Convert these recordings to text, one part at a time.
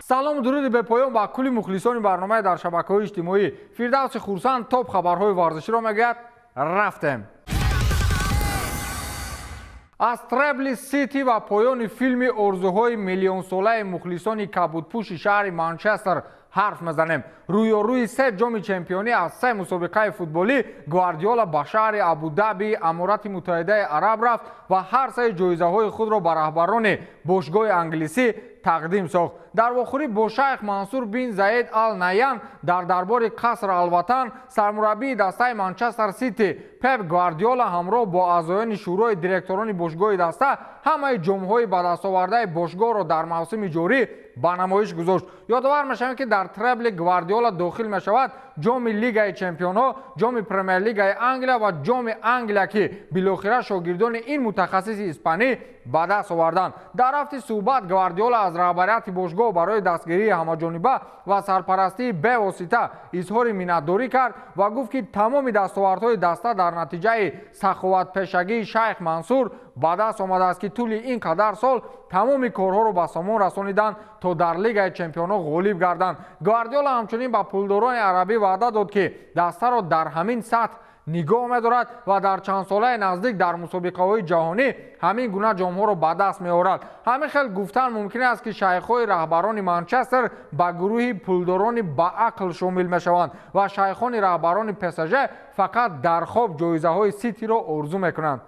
Салому дуруди бепоён ба кулли мухлисони барномаи дар шабакаҳои иҷтимоӣ. Фирдавси Хурсанд топ хабарҳои варзиширо мегӯяд. Рафтем. Аз Требли Сити ва поёни филми орзуҳои миллионсолаи мухлисони кабудпӯши шаҳри Манчестер ҳарф мезанем. Рӯёрӯи се ҷоми чемпионӣ аз се мусобиқаи футболӣ Гвардиола ба шаҳри Абудаби Аморати Муттаҳидаи Араб рафт ва ҳар сеи ҷоизаҳои худро ба раҳбарони бошгоҳи англисӣ тақдим сохт. Дар вохӯрӣ бо шайх Мансур бин Заид Ал Найян дар дарбори Қаср Алватан сармураббии дастаи Манчестер Сити Пеп Гвардиола ҳамроҳ бо аъзоёни шӯрои директорони бошгоҳи даста ҳамаи ҷомҳои ба дастовардаи бошгоҳро дар мавсими ҷорӣ ба намоиш гузошт. Ёдовар мешавем, ки дар требли Гвардиола дохил мешавад ҷоми Лигаи чемпионҳо, ҷоми Премер-лигаи Англия ва ҷоми Англия, ки билохира шогирдони ин мутахассиси испанӣ ба даст оварданд. Дар рафти суҳбат Гвардиола аз раҳбарияти бошгоҳ барои дастгирии ҳамаҷониба ва сарпарастии бевосита изҳори миннатдорӣ кард ва гуфт, ки тамоми дастовардҳои даста дар натиҷаи саховатпешагии шайх Мансур ба даст омадааст, ки тӯли ин қадар сол тамоми корҳоро ба сомон расониданд, то дар Лигаи чемпионҳо ғолиб гарданд. Гвардиола ҳамчунин ба пулдорони арабӣ ваъда дод, ки дастаро дар ҳамин сатҳ нигоҳ медорад ва дар чанд солаи наздик дар мусобиқаҳои ҷаҳонӣ ҳамин гуна ҷомҳоро ба даст меорад. Ҳамин хел гуфтан мумкин аст, ки шайхҳои раҳбарони Манчестер ба гурӯҳи пулдорони баақл шомил мешаванд ва шайхони раҳбарони ПСЖ фақат дар хоб ҷоизаҳои Ситиро орзу мекунанд.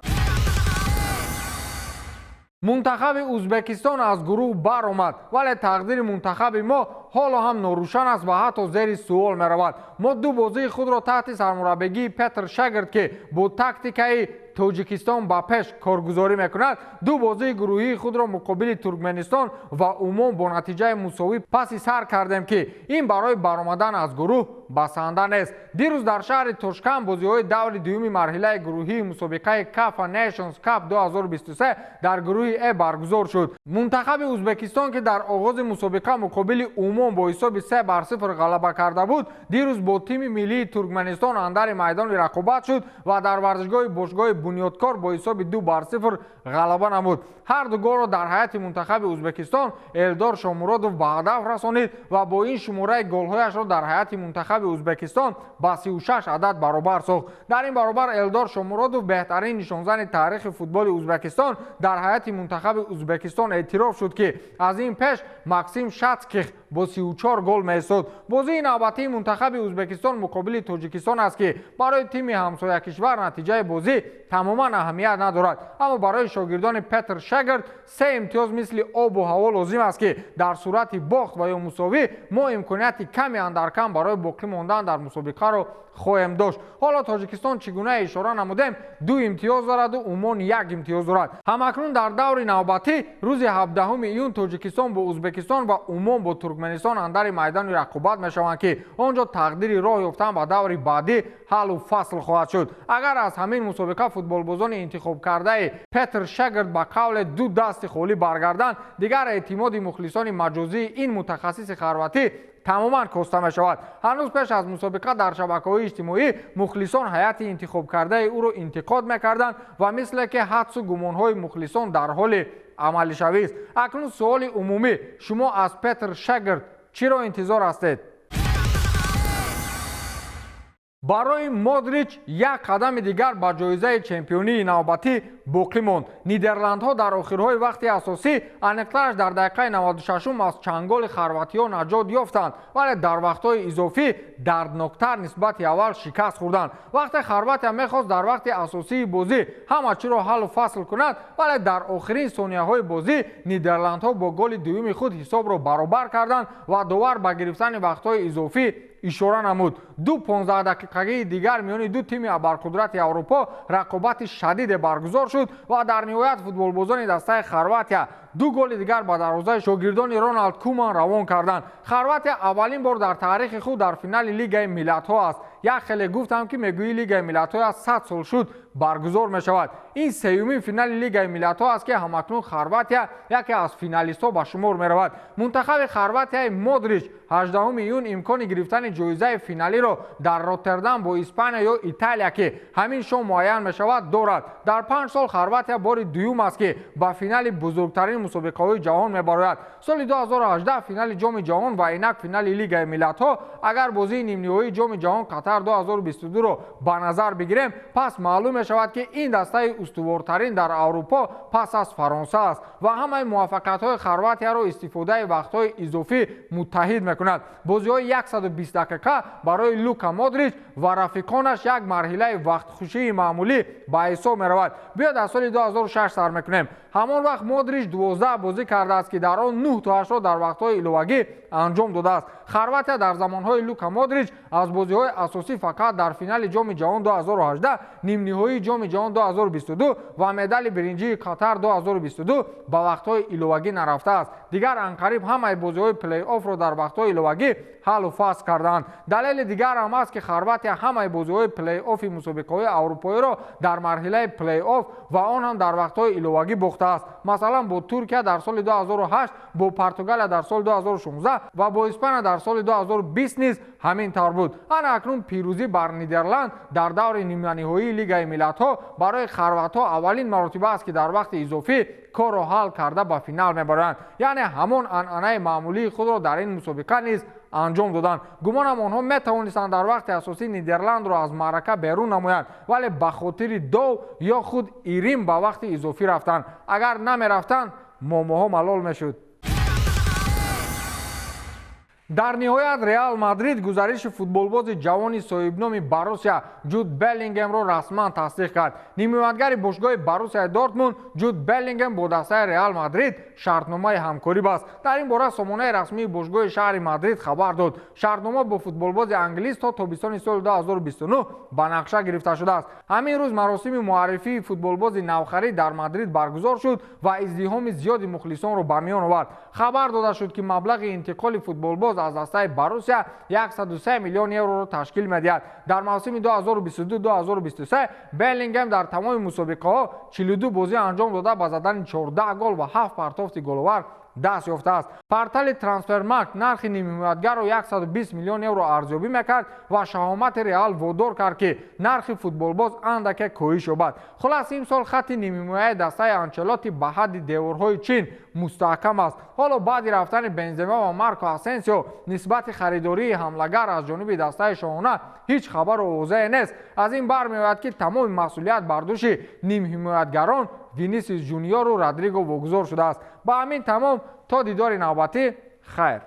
Мунтахаби Ӯзбекистон аз гурӯҳ баромад, вале тақдири мунтахаби мо ҳоло ҳам норӯшан аст ва ҳатто зери суол меравад. Мо ду бозии худро таҳти сармураббигии Петр Шегрт, ки бо тактикаи Тоҷикистон ба пеш коргузорӣ мекунад, ду бозии гурӯҳии худро муқобили Туркменистон ва Умон бо натиҷаи мусовӣ паси сар кардем, ки ин барои баромадан аз гурӯҳ басанда нест. Дирӯз дар шаҳри Тошканд бозиҳои даври дуюми марҳилаи гурӯҳии мусобиқаи Кафа Nations Cup 2023 дар гурӯҳи Э баргузор шуд. Мунтахаби Ӯзбекистон, ки дар оғози мусобиқа муқобили Умон бо ҳисоби 3-0 ғалаба карда буд, дирӯз бо тими миллии Туркменистон андари майдони рақобат шуд ва дар варзишгоҳи бошгоҳи Бунёдкор бо ҳисоби 2-0 ғалаба намуд. Ҳар ду голро дар ҳайати мунтахаби Ӯзбекистон Элдор Шомуродов ба ҳадаф расонид ва бо ин шумораи голҳояшро дар ҳайати мунтахаби Ӯзбекистон ба 36 адад баробар сохт. Дар ин баробар Элдор Шомуродов беҳтарин нишонзани таърихи футболи Ӯзбекистон дар ҳайати мунтахаби Ӯзбекистон эътироф шуд, ки аз ин пеш Максим Шатских бо 34 гол меистод. Бозии навбатии мунтахаби Ӯзбекистон муқобили Тоҷикистон аст, ки барои тими ҳамсоякишвар натиҷаи бозӣ тамоман аҳамият надорад, аммо барои шогирдони Петр Шегрт се имтиёз мисли обу ҳаво лозим аст, ки дар сурати бохт ва ё мусовӣ мо имконияти ками андаркам барои боқӣ мондан дар мусобиқаро хоҳем дошт. Ҳоло Тоҷикистон, чӣ гуна ишора намудем, ду имтиёз дораду Умон як имтиёз дорад. Ҳамакнун дар даври навбатӣ рӯзи 17 июн Тоҷикистон бо Ӯзбекистон ва Умон бо Туркменистон андари майдони рақобат мешаванд, ки он ҷо тақдири роҳ ёфтан ба даври баъдӣ ҳаллу фасл хоҳад шуд. Агар аз ҳамин мусобиқа футболбозони интихобкардаи Петр Шегрт ба қавле ду дасти холӣ баргарданд, дигар эътимоди мухлисони маҷозии ин мутахассиси хорватӣ тамоман коста мешавад. Ҳанӯз пеш аз мусобиқа дар шабакаҳои иҷтимоӣ мухлисон ҳайати интихобкардаи ӯро интиқод мекарданд ва мисле ки ҳадсу гумонҳои мухлисон дар ҳоли амалишавист. Акнун суоли умумӣ: шумо аз Петр Шегрт чиро интизор ҳастед? Барои Модрич як қадами дигар ба ҷоизаи чемпионии навбатӣ боқӣ монд. Нидерландҳо дар охирҳои вақти асосӣ, аниқтараш дар дақиқаи 96 аз чанголи хорватиҳо наҷот ёфтанд, вале дар вақтҳои изофӣ дардноктар нисбати аввал шикаст хӯрданд. Вақте Хорватия мехост дар вақти асосии бозӣ ҳама чиро ҳаллу фасл кунад, вале дар охирин сонияҳои бозӣ нидерландҳо бо голи дуюми худ ҳисобро баробар карданд ва довар ба гирифтани вақтҳои изофӣ ишора намуд. Ду 15 дақиқагии дигар миёни ду тими абарқудрати Аврупо рақобати шадиде баргузор шуд ва дар ниҳоят футболбозони дастаи Хорватия ду голи дигар ба дарвозаи шогирдони Роналд Куман равон карданд. Хорватия аввалин бор дар таърихи худ дар финали Лигаи миллатҳо аст. Як хеле гуфтам, ки мегӯӣ Лигаи миллатҳо аз 100 сол шуд баргузор мешавад. Ин сеюмин финали Лигаи миллатҳо аст, ки ҳамакнун Хорватия яке аз финалистҳо ба шумор меравад. Мунтахаби Хорватияи Модрич 18 июн имкони гирифтани ҷоизаи финалиро дар Роттердам бо Испания ё Италия, ки ҳамин шом муайян мешавад, дорад. Дар 5 сол Хорватия бори дуюм аст, ки ба финали бузургтарин мусобиқаҳои ҷаҳон мебарояд. Соли 2018 финали Ҷоми ҷаҳон ва инак финали Лигаи миллатҳо. Агар бозии нимниҳоии Ҷоми ҷаҳон Қатар 2022-ро ба назар бигирем, пас маълум мешавад, ки ин дастаи устувортарин дар Аврупо пас аз Фаронса аст ва ҳамаи муваффақиятҳои Хорватияро истифодаи вақтҳои изофӣ муттаҳид мекунад. Бозиҳои 120 дақиқа барои Лука Модрич ва рафиқонаш як марҳилаи вақтхушии маъмулӣ ба ҳисоб меравад. Биёд аз соли 2006 сар мекунем. Ҳамон вақт Модрич 12 бозӣ кардааст, ки дар он 9 тоашро дар вақтҳои иловагӣ анҷом додааст. Хорватия дар замонҳои Лука Модрич аз бозиҳои асосӣ фақат дар финали Ҷоми ҷаҳон 2018, нимниҳоии Ҷоми ҷаҳон 2022 ва медали биринҷии Қатар 2022 ба вақтҳои иловагӣ нарафтааст. Дигар анқариб ҳамаи бозиҳои плей-оффро дар вақтҳои иловагӣ ҳаллу фасл карданд. Далели дигар ҳам аст, ки Хорватия ҳамаи бозиҳои плей-оффи мусобиқаҳои аврупоиро дар марҳилаи плей-офф ва он ҳам дар вақтҳои иловагӣ бохтааст. Масалан, бо Туркия дар соли 2008, бо Португалия дар соли 2016 ва бо Испания дар соли 2020 низ ҳамин тавр буд. Ана акнун пирӯзӣ бар Нидерланд дар даври ниманиҳоии Лигаи миллатҳо барои хорватҳо аввалин маротиба аст, ки дар вақти изофӣ корро ҳал карда ба финал мебаранд. Яъне ҳамон анъанаи маъмулии худро дар ин мусобиқа низ анҷом доданд. Гумонам, онҳо метавонистанд дар вақти асосӣ Нидерландро аз маърака берун намоянд, вале ба хотири дов ё худ ирим ба вақти изофӣ рафтанд. Агар намерафтанд, момоҳо малол мешуд. Дар ниҳоят Реал Мадрид гузариши футболбози ҷавони соҳибноми Боруссия Ҷуд Беллингемро расман тасдиқ кард. Нимҳимоятгари бошгоҳи Боруссияи Дортмунд Ҷуд Беллингем бо дастаи Реал Мадрид шартномаи ҳамкорӣ баст. Дар ин бора сомонаи расмии бошгоҳи шаҳри Мадрид хабар дод. Шартнома бо футболбози англис то тобистони соли 2029 ба нақша гирифта шудааст. Ҳамин рӯз маросими муаррифии футболбози навхарид дар Мадрид баргузор шуд ва издиҳоми зиёди мухлисонро ба миён овард. Хабар дода шуд, ки маблағи интиқоли футболбоз аз дастаи Боруссия 103 миллион евроро ташкил медиҳад. Дар мавсими 2022-2023 Беллингем дар тамоми мусобиқаҳо 42 бозӣ анҷом дода, ба задани 14 гол ва 7 партофти головар даст ёфтааст. Портали Трансфермаркт нархи нимҳимоятгарро 120 миллион евро арзёбӣ мекард ва шаҳомати Реал водор кард, ки нархи футболбоз андаке коҳиш ёбад. Хулас, имсол хатти нимҳимояи дастаи Анчелотти ба ҳадди деворҳои Чин мустаҳкам аст. Ҳоло баъди рафтани Бензема ва Марко Асенсио нисбати харидории ҳамлагар аз ҷониби дастаи шоҳона ҳеҷ хабару овозае нест. Аз ин бармеояд, ки тамоми масъулият бар дӯши нимҳимоятгарон Винисиус Жуниору Родриго вогузор шудааст. Ба ҳамин тамом, то дидори навбатӣ, хайр.